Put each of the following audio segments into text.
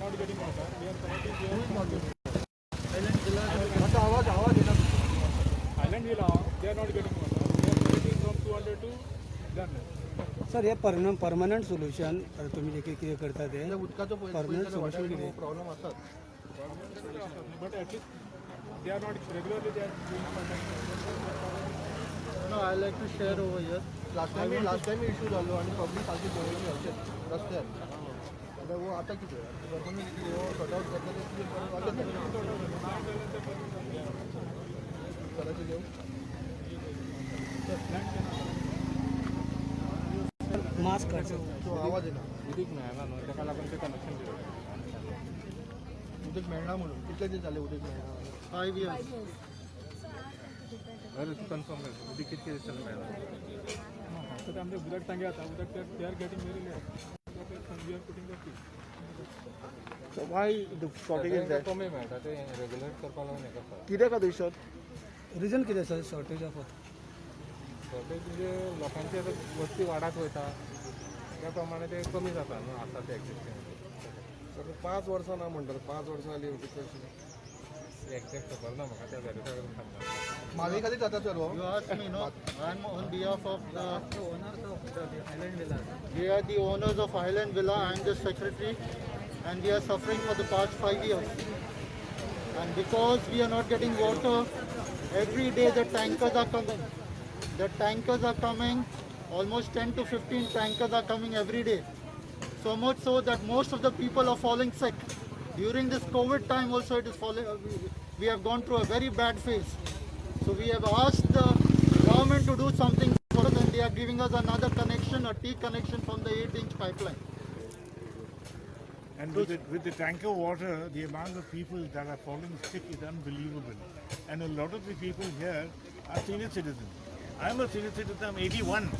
not getting water. We are connecting here. मातसो आवाज आवाज येना. Highland Villa, they are not getting water. We are connecting from 200 to Gun. Sir, हे permanent solution तुम्ही जे कितें करता ते उदकाचो परमनंट सोल्युशन कितें? प्रॉब्लम आसात. But at least they are not regularly, they are doing contact. No, I like to share over here. Last time issue जालो आनी पब्लीक सारकी पळयली अशें रस्त्यार जाल्यार वो आतां कितें गव्हर्मेंट सॉर्ट आउट करता तें कितें परत घराचें घेवन मास्क काडचो. तो आवाज येना. उदीक मेळना न्हू, ताका लागून ते कनेक्शन दिलें. उदक मेळना म्हणून कितले दीस जाले उदक मेळना? 5 years. अरे, तूं कन्फर्म कर, उदीक कितके दीस जाले मेळना? आतां ते आमचे उदक टांकी आसा, उदक they are getting very less. We are putting the fee. So why the shortage is that? कमी मेळटा ते रेगुलर करपा लागून हें करता. कित्याक खातीर सर? रिजन कितें सर शॉर्टेज ऑफ? शॉर्टेज म्हणजे लोकांची आतां वस्ती वाडत वयता, त्या प्रमाणे ते कमी जाता न्हू आसा ते एक्झिस्टींग. सर, 5 वर्सां ना म्हणटात, 5 वर्सां जाली कशी? एक्झॅक्ट खबर ना म्हाका, त्या वेरीफाय करून सांगता. म्हादय खातीर जाता सर हो. You ask me, no? I am on behalf of the We are the owners of Highland Villa. I am the secretary, and we are suffering for the past 5 years. And because we are not getting water, every day the tankers are coming. The tankers are coming, almost 10 to 15 tankers are coming every day. So much so that most of the people are falling sick. During this COVID time also it is falling, we have gone through a very bad phase. So we have asked the government to do something for us, and they are giving us another connection, a T connection from the 8-inch pipeline. And with the tanker water, the amount of people that are falling sick is unbelievable. And a lot of the people here are senior citizens. I'm a senior citizen, I'm 81,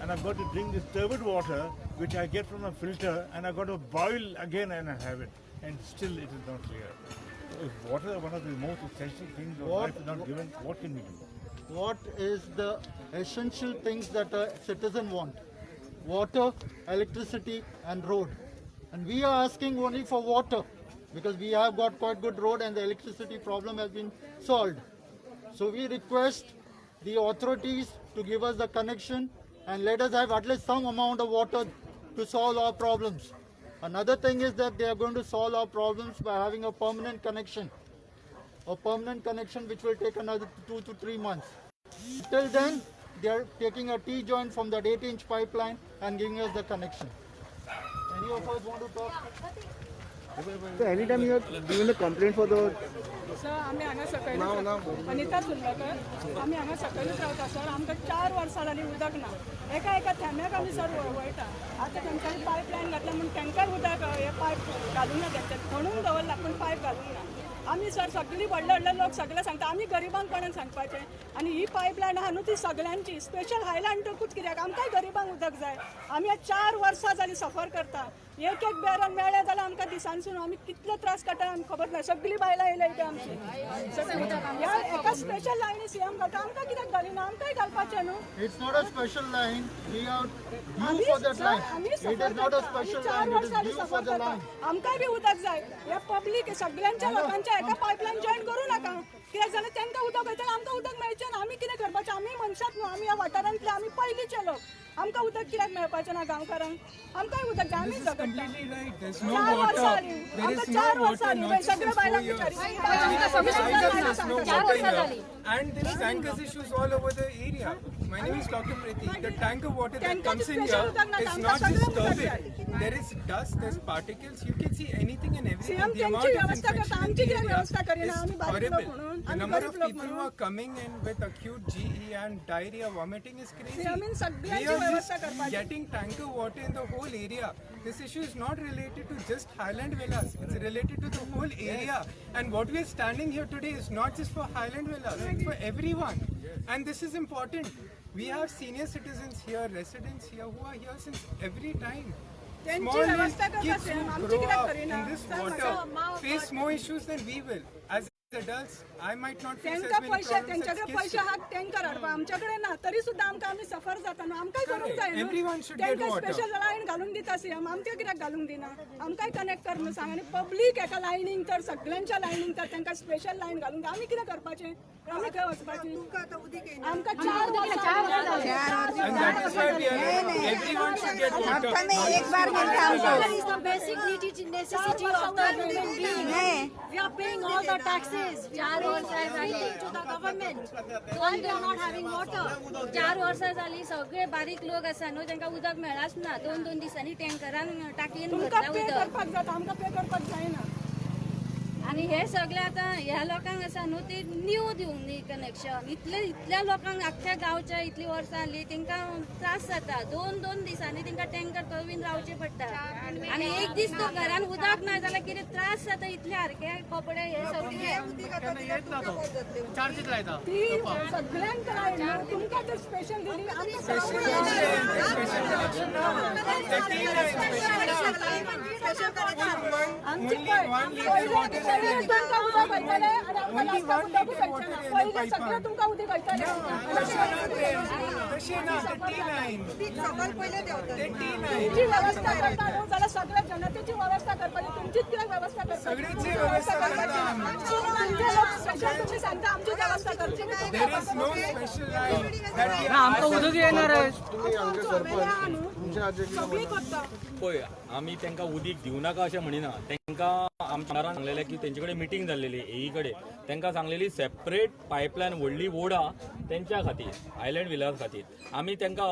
and I've got to drink this turbid water, which I get from a filter, and I've got to boil again and I have it. And still it is not clear. So if water, one of the most essential things of life, is not given, what can we do? What is the essential things that a citizen want? Water, electricity and road. And we are asking only for water because we have got quite good road and the electricity problem has been solved. So we request the authorities to give us the connection and let us have at least some amount of water to solve our problems. Another thing is that they are going to solve our problems by having a permanent connection. A permanent connection which will take another 2 to 3 months. Till then, they are taking a T joint from that 8-inch pipeline and giving us the connection. Any of us want to talk? So any time you have given a complaint for the sir, आमी हांगा सकयलूच, अनिता सुर्लकर, आमी हांगा सकयलूच रावता sir. आमकां 4 वर्सां जालीं उदक ना. एका एका थेंब्याक आमी सर वळटा. आतां तेंच्यांनी पायप लायन घातला म्हूण टँकर उदक हे पायप घालूंक ना. तेंच्यांनी खणून दवरला पूण पायप घालूंक ना. आमी सर सगळीं व्हडले व्हडले लोक सगळे सांगता, आमी गरिबांक कोणाक सांगपाचें? आनी ही पायप लायन आहा न्हू, ती सगळ्यांची, स्पेशल हायलँडकूच कित्याक? आमकांय गरिबांक उदक जाय. आमी आज 4 वर्सां जालीं सफर करता. एक एक बॅरल मेळ्ळें जाल्यार आमकां दिसांसून आमी कितले त्रास काडटा आमकां खबर ना. सगळीं बायलां येयल्या इथे आमची सगळीं. ह्या एका स्पेशल लायनी सीएम घालता, आमकां कित्याक घालिना? आमकांय घालपाचें न्हू. It's not a special line. We are due for that line. आमी It is not a special चार line. It is वर्सां due for suffer the करता. line. आमकांय बी उदक जाय. ह्या पब्लीक सगळ्यांच्या लोकांच्या एका पायपलायन जॉईन करूं नाका. कित्याक जाल्यार तांकां उदक वयता, आमकां उदक मेळचें ना. आमी कितें करपाचें? आमी मनशांच न्हू? आमी ह्या वाठारांतले, आमी पयलींचे लोक. आमकां उदक कित्याक मेळपाचें ना गांवकारांक? आमकांय उदक जाय. आमी झगडटा. Completely right. There's no चार water. वर्सां जालीं There आमकां, is no चार water. वर्सां जालीं Not just सगळ्या since 4 बायलांक years. विचारी. There's no water here. And there's tankers issues all over the area. My name is Dr. Preeti. The tank of water that comes in here is not just turbid. There is dust, there's particles. You can see anything and everything. CM The amount त्यांची of व्यवस्था करता, infection in आमची the कित्याक area व्यवस्था करिना? is आमी बारीक लोक horrible. म्हणून, The आमी number गरीब of लोक people who म्हणून. are coming in with acute GE and diarrhea, vomiting is crazy. CM in We सगळ्यांची are व्यवस्था just करपाची. Getting tanker water in the whole area. This issue is not related to just Highland Villas. It's related to the whole area. And what we are standing here today is not just for Highland Villas, it's for everyone. And this is important. We have senior citizens here, residents here who are here since every time. त्यांची Small व्यवस्था करता kids CM, who आमची grow कित्याक up करिना? in this सांग water म्हाका. Face more issues than we will. As adults, I might not face as तांकां many पयशे problems as तेंच्याकडे kids पयशे do. आहात टँकर हाडपा, आमच्याकडे ना, तरी सुद्दां आमकां आमी सफर जाता न्हू, आमकांय करूंक जाय न्हू. Everyone should get तांकां water. Special line घालून दिता सीएम, आमकां कित्याक घालूंक दिना? आमकांय कनेक्ट कर न्हू सांग. आनी पब्लीक एका लायनींग तर सगळ्यांच्या लायनींग तर तांकां स्पेशल लायन घालूंक जाय. आमी कितें करपाचें? आमी खंय वचपाचें? आमकां 4 वर्सां. And that is why we are, everyone should get water. हफ्ता में एक बार मिलता हमको. Is the basic necessity of the human being. We are paying all the taxes, everything to the government. Why we are not having water? 4 वर्सां जाली, सगळे बारीक लोक आसा न्हू, तांकां उदक मेळच ना. दोन दोन दिसांनी टँकरान टाकयेन तुमकां भरता पे उदक. करपाक जाता, आमकां पे करपाक जायना. आनी हे सगळे आतां ह्या लोकांक आसा न्हू, ती न्यू दिवंक न्ही कनेक्शन. इतले इतल्या लोकांक, आख्ख्या गांवच्या इतली वर्सां जाली, तांकां त्रास जाता. दोन दोन दिसांनी तांकां टँकर तो बीन रावचे पडटा. आनी एक दीस तो घरान उदक ना जाल्यार कितें त्रास जाता. इतले सारके कपडे हे सगळे. ती सगळ्यांक लायन न्हू, तुमकां तर स्पेशल दिली, आमकां Special connection now. The tea line, special आमची Only 1 liter पयलें water पयलें तुमकां उदक वयतलें आनी आमकां Only लास्टाक 1 उदकूच liter वयचें ना. water in the पयलें सगळें pipe. तुमकां उदक वयतलें. तशें ना तें, तशें ना, the tea line. The tea line. तुमची व्यवस्था करता न्हू जाल्यार सगळ्या जनतेची व्यवस्था करपाची, तुमचीच कित्याक व्यवस्था करपाची? सगळ्यांची तुमची व्यवस्था करता आमी. तुमचे लोक स्पेशल तुम्ही सांगता आमची व्यवस्था करची. There is no special line that we are आमकां उदक येणार आहे. तुम्ही हांगचे सरपंच, तुमच्या हाजेर कितें सगळी करता. पळय, आमी तांकां उदीक दिवं नाका अशें म्हणिना. तांकां आमच्या आमदारान सांगलेलें की तेंचे कडेन मिटींग जाल्लेली एई कडेन, तांकां सांगलेली सेपरेट पायपलायन व्हडली वोडा तेंच्या खातीर, आयलँड विलास खातीर. आमी तांकां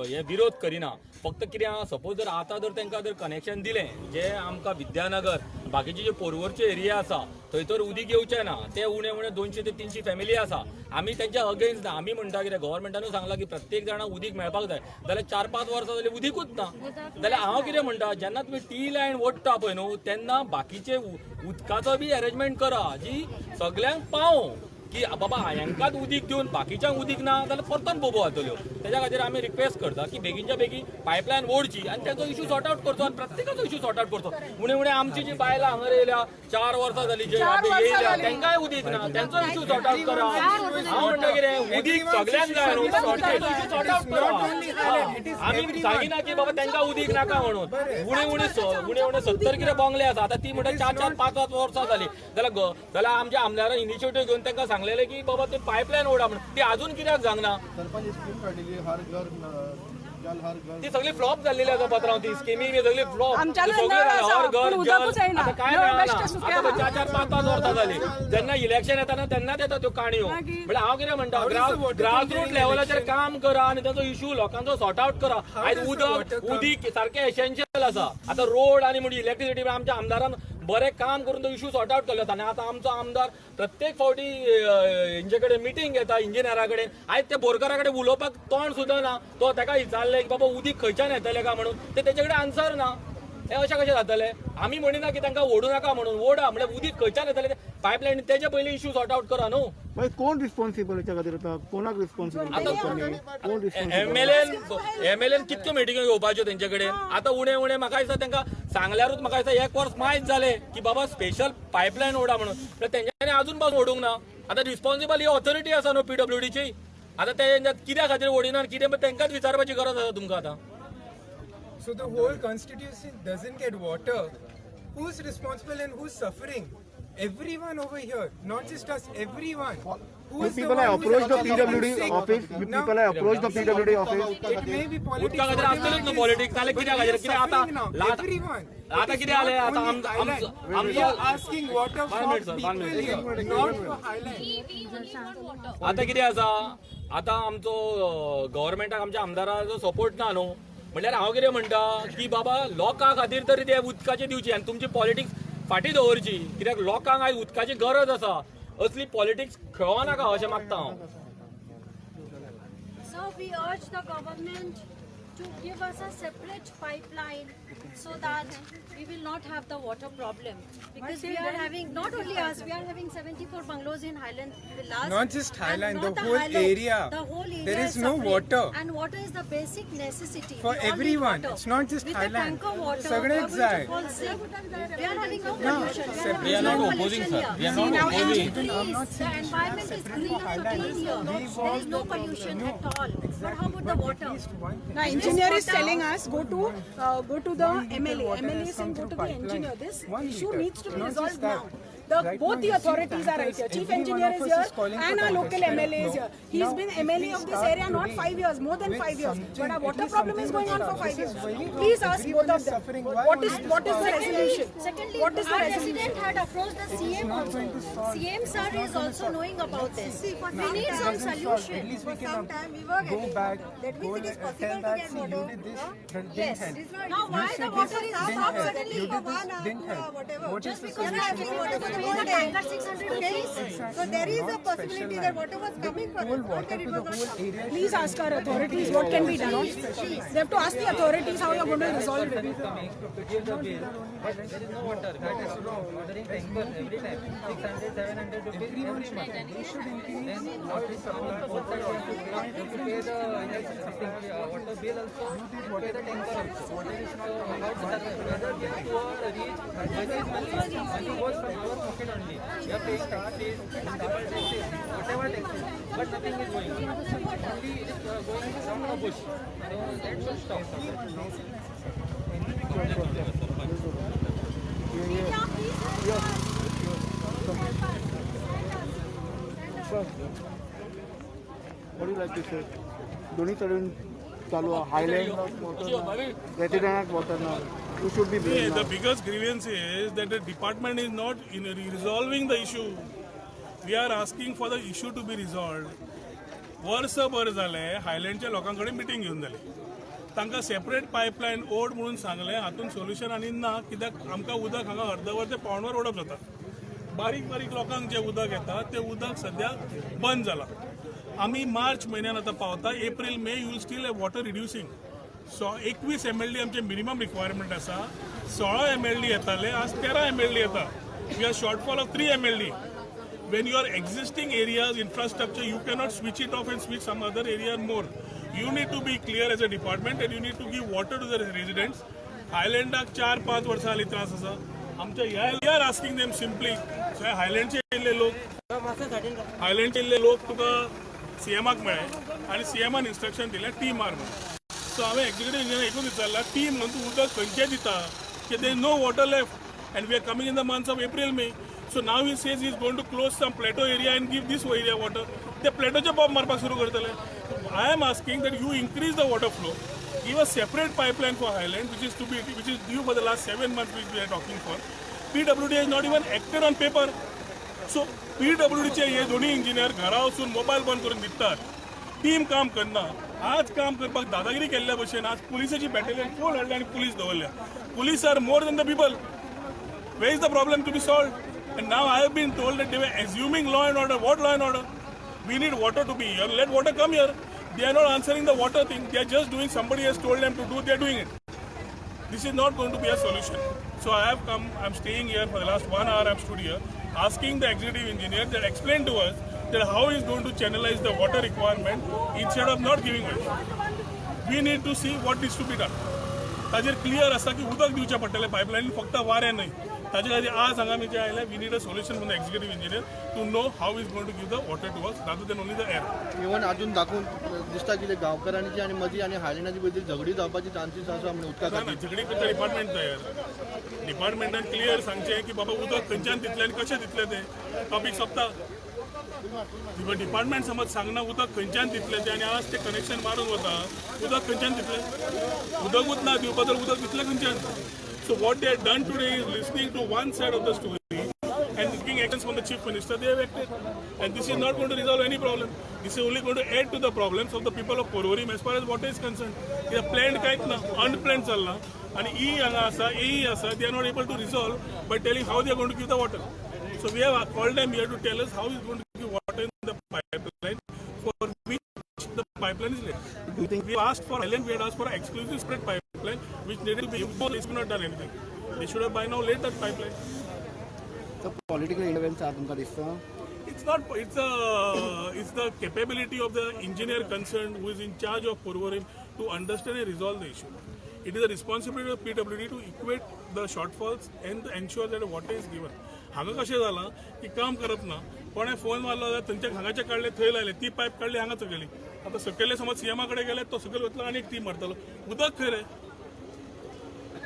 हे विरोध करिना. फक्त कितें आहा, सपोज जर आतां जर तांकां जर कनेक्शन दिलें, जे आमकां विद्यानगर बाकीचे जे पोरवरचे एरिया आसा थंय तर उदीक येवचें ना. ते उणे उणे 200 ते 300 फॅमिली आसा. आमी तेंच्या अगेन्स्ट ना. आमी म्हणटा कितें, गव्हर्मेंटानूय सांगलां की प्रत्येक जाणांक उदीक मेळपाक जाय, जाल्यार 4-5 वर्सां जालीं उदीकूच ना. जाल्यार हांव कितें म्हणटा, जेन्ना तुमी टी लायन ओडटा पळय न्हू, तेन्ना बाकीचे उदकाचो बी अरेंजमेंट करा जी सगल्यांक पावों, की बाबा हांकांच उदीक दिवन बाकीच्यांक उदीक ना जाल्यार परतून बोबो जातल्यो. तेज्या खातीर आमी रिक्वेस्ट करता की बेगीनच्या बेगीन पायपलायन ओडची आनी तेजो इशू सॉर्ट आउट करचो आनी प्रत्येकाचो इशू सॉर्ट आउट करचो. उणे उणे आमची जी बायलां हांगा येयल्या, 4 वर्सां जाली जे 4 वर्सां येयल्या, जाली. तेंकांय उदीक ना, तेंचो इशू सॉर्ट आउट करा. हांव म्हणटा कितें, उदीक सगल्यांक जाय न्हू, तेजो इशू सॉर्ट आउट करा. आमी सांगिना की बाबा तेंकां उदीक नाका म्हणून. उणे उणे उणे उणे 70 कितें बंगले आसा. आतां ती म्हणटा चार चार पांच पांच वर्सां जाली. जाल्यार आमच्या आमदारान इनिशिएटीव घेवन तांकां सांगलेलें की बाबा ते पायपलायन ओडा म्हणून, ती अजून कित्याक सांगना? सरपंच, स्कीम काडलेली हर घर जल हर घर. ती सगळी फ्लॉप जाल्लेली आसा पात्रांव. ती स्किमी बी सगळी फ्लॉप. आमच्या नळ आसा, हर घर पूण जल उदकूच येयना. आतां काय नळ मेळना. बेश्टे सुके आतां आहा. चार चार पांच पांच वर्सां जाली, जेन्ना इलेक्शन येता ना तेन्नाच येता त्यो काणयो. म्हणल्यार हांव कितें म्हणटा, ग्रासरूट लेवलाचेर काम करा आनी ताचो इशू लोकांचो सॉर्ट आउट करा. आयज उदक उदीक सारकें एसेन्शियल आसा. आतां रोड आनी म्हणजे इलेक्ट्रिसिटी, आमच्या आमदारान बरें काम करून तो इशू सॉर्ट आउट केल्लो आसा. आनी आतां आमचो आमदार प्रत्येक फावटी हेंचे कडेन मिटींग घेता, इंजिनियरा कडेन. आयज ते बोरकारा कडेन उलोवपाक तोंड सुद्दां ना. तो ताका विचारलें की बाबा उदीक खंयच्यान येतलें काय म्हणून, ते तेचे कडेन आन्सर ना. हें अशें कशें जातलें? आमी म्हणिना की तांकां ओडू नाका म्हणून. ओडा, म्हणल्यार उदीक खंयच्यान येतलें पायपलायन, तेजे पयलीं इशू सॉर्ट आउट करा न्हू. मागीर कोण रिस्पॉन्सिबल हेच्या खातीर? आतां कोणाक रिस्पॉन्सिबल? आतां कोण रिस्पॉन्सिबल? एमएलएन कितक्यो मिटिंग्यो घेवपाच्यो तेंचे कडेन? आतां उणे उणे म्हाका दिसता तांकां सांगल्यारूच म्हाका दिसता एक वर्स मायज जालें की बाबा स्पेशल पायपलायन ओडा म्हणून, पण तेंच्यांनी अजून पासून ओडूंक ना. आतां रिस्पॉन्सिबल ही ऑथॉरिटी आसा न्हू पीडब्ल्यूडीची. आतां ते कित्या खातीर ओडिना कितें, तांकांच विचारपाची गरज आसा तुमकां आतां. So the whole constituency doesn't get water. Who's responsible and who's suffering? Everyone over here, not just us, everyone. Who You is the people one have who's approached the actually PWD sick? office. You Now, people have approached the PWD office. It may be politics. उदका खातीर आसतलेच न्हू politics, नाल्यार कित्या खातीर कितें आतां Everyone. आतां कितें जालें आतां आमचो asking water One for minute, sir, one people minute. here, not for Highland. आतां कितें आसा, आतां आमचो गव्हर्मेंटाक आमच्या आमदाराचो सपोर्ट ना न्हू. म्हणल्यार हांव कितें म्हणटा की बाबा लोकां खातीर तरी ते उदकाचे दिवची आनी तुमची पॉलिटिक्स फाटीं दवरची, कित्याक लोकांक आयज उदकाची गरज आसा. असली पॉलिटिक्स खेळो नाका अशें मागता हांव. So we urge the government to give us a separate pipeline so that we will not have the water problem. Because we are having, not only us, we are having 74 bungalows in Highland Villas. Not just And Highland, not the whole Highland, area. The whole area There is no suffering. water. And water is the basic necessity. For We all need everyone. water. It's not just With Highland. the tanker water, we सगळेच are going जाय. to fall sick. We are having no No, pollution. separate. We are no not opposing, pollution sir. here. We are not See, now opposing. Please, the environment is green and clean here. There is no pollution at all. But how about the water? Now engineer is telling us go to the MLA. MLA is saying go to the engineer. This issue needs to be resolved now. The, both the authorities are right here. Chief engineer is here and our local MLA is here. He's been MLA of this area not 5 years, more than 5 years. But our water problem is going on for 5 years. Please ask both of them. What is the resolution? Secondly, What is the our resolution? resident had approached the CM also. CM sir is also knowing about this. We need some solution. For some time we were Go getting back, water. That go means it is and possible tell to that, get see, you water. did this, Huh? didn't Yes. help. Now why the water is stopped suddenly? You For did this, 1 hour, didn't 2 hour, help. whatever. What is Just the because We we are are having giving water the for the pay whole the day. tanker 600 rupees. So there is a possibility that water was coming for us, Whole not water that it to the was not whole coming. area. Please ask our authorities what can be done. They have to ask the authorities how you are going to resolve it. To give the bill, but there is no water. We are ordering tanker every time, 600, 700 rupees every month. Then both sides we have to pay the this thing, water bill also, and pay the tanker also. So how to survive? Whether we are poor or rich, money is money. Money goes from our pocket only. We are paying taxes, municipal taxes, whatever taxes, but nothing is going. Only it is going down the bush. So that should stop. Media, please help us. Please help us. Send us. What do you like to say? दोन्ही तडेन चालू आहा, Highland water, रेसिडेंटाक water ना. You should be See, the biggest grievance is that the department is not in resolving the issue. We are asking for the issue to be resolved. वर्सभर जालें, हायलँडच्या लोकां कडेन meeting घेवन जाली, तांकां सेपरेट पायपलायन ओड म्हणून सांगलें. हातून सोल्युशन आनी ना, कित्याक आमकां उदक हांगा अर्दवर ते पावणवर ओडप जाता. बारीक बारीक लोकांक जें उदक येता तें उदक सद्या बंद जालां. आमी मार्च म्हयन्यान आतां पावता. April, May, you will still have water reducing. So 21 MLD आमचें मिनिमम रिक्वायरमेंट आसा. 16 एमएलडी येताले, आज 13 एमएलडी येता. We are shortfall of 3 MLD. When your existing areas infrastructure, you cannot switch it off and switch some other area more. You need to be clear as a department and you need to give water to the residents. हायलँडाक 4-5 वर्सां जाली त्रास आसा. आमच्या ह्या, we are asking them simply, हायलँडचे येयल्ले लोक, हायलँडचे येयल्ले लोक तुका सीएमाक मेळ्ळे आनी सीएमान इन्स्ट्रक्शन दिलें, टी मार म्हणून. सो हांवें एक्झिक्युटीव इंजिनियर एकूच विचारला, टी म्हणून तूं उदक खंयचें दिता की there no water left and we are coming in the months of April, May. So now he says he is going to close some plateau area and give this area water. ते प्लेटोचे pump मारपाक सुरू करतले. I am asking that you increase the water flow, give a separate pipeline for Highland, which is due for the last 7 months, which we are talking for. PWD has not even acted on paper. So पीडब्ल्यूडीचे हे दोन्ही engineer घरा वचून mobile बंद करून दितात. Team काम करना. आज काम करपाक दादागिरी केल्ल्या भशेन आज पुलिसाची बॅटेलियन फूल हाडली आनी पुलीस दवरल्या. Police are more than the people. Where is the problem to be solved? And now I have been told that they were assuming law and order. What law and order? We need water to be here. Let water come here. They are not answering the water thing. They are just doing, somebody has told them to do, they are doing it. This is not going to be a solution. So I have come, I'm staying here for the last one hour, I'm stood here, asking the executive engineer that explain to us that how he is going to channelize the water requirement instead of not giving it. We need to see what needs to be done. ताजेर clear आसा की उदक दिवचें पडटलें pipeline, फक्त वारें न्हय. ताजे खातीर आज हांगा आमी जे आयले, we need a solution from the executive engineer to know how he's going to give the water to us rather than only the air. Even अजून दाखोवन दिसता की गांवकारांची आनी मदीं आनी हायलँडाची मदीं झगडी जावपाची चान्सीस आसा म्हणून उदका ना. खातीर. झगडी करता डिपार्टमेंट तयार. डिपार्टमेंटान क्लियर सांगचें की बाबा, उदक खंयच्यान दितलें आनी कशें दितलें, तें टॉपीक सोंपता. डिपार्टमेंट समज सांगना उदक खंयच्यान दितलें तें आनी आज ते कनेक्शन मारून वता. उदक खंयच्यान दितलें? उदकूच ना दिवपा तर उदक दितलें खंयच्यान? So what they done today is listening to one side of the story and taking actions from the chief minister, they have acted. And this is not going to resolve any problem. This is only going to add to the problems of the people of Porvorim as far as water is concerned. कित्याक plan कांयच ना, unplanned चल्ला आनी E हांगा आसा, ए आसा, they are not able to resolve by telling how they are going to give the water. So we have called them here to tell us how is going to give water in the pipeline for which the pipeline pipeline is laid. We asked for island, we had asked for exclusive separate pipeline which needed to be, it's not done anything. They should have by now laid that pipeline. So political interference आहा तुमकां दिसता? It's not, it's the capability of the engineer concerned who is in charge of Porvorim to understand and resolve the issue. It is a responsibility of PWD to equate the shortfalls and ensure that water is given. हांगा कशें जालां की काम करप ना, कोणें phone मारलो जाल्यार थंयच्या हांगाचे काडले थंय लायले, ती पायप काडली हांगा सकयली. आतां सकयले समज सीएमा कडेन गेले, तो सकयल वतलो आनी एक ती मारतलो. उदक खंय रे?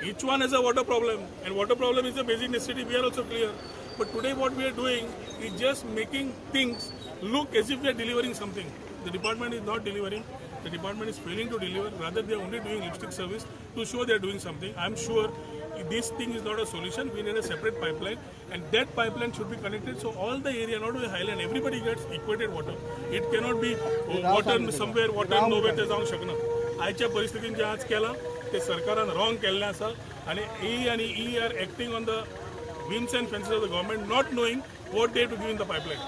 Each one has a water problem, and water problem is a basic necessity. We are also clear. But today what we are doing is just making things look as if we are delivering something. The department is not delivering. The department is failing to deliver. Rather, they are only doing lipstick service to show they are doing something. I am sure this thing is not a solution. We need a separate pipeline, and that pipeline should be connected so all the area, not only Highland, everybody gets equated water. It cannot be water somewhere, water nowhere. ते जावंक शकना. आयच्या परिस्थितीन जें आज केलां ते सरकारान wrong केल्लें आसा आनी ए आनी EE are acting on the whims and fancies of the government, not knowing what they to give in the pipeline.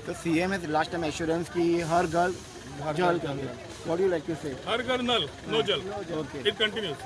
So CM has last time assurance की हर घर जल. What you like to say? हर घर नल, no Jal. Okay. It continues.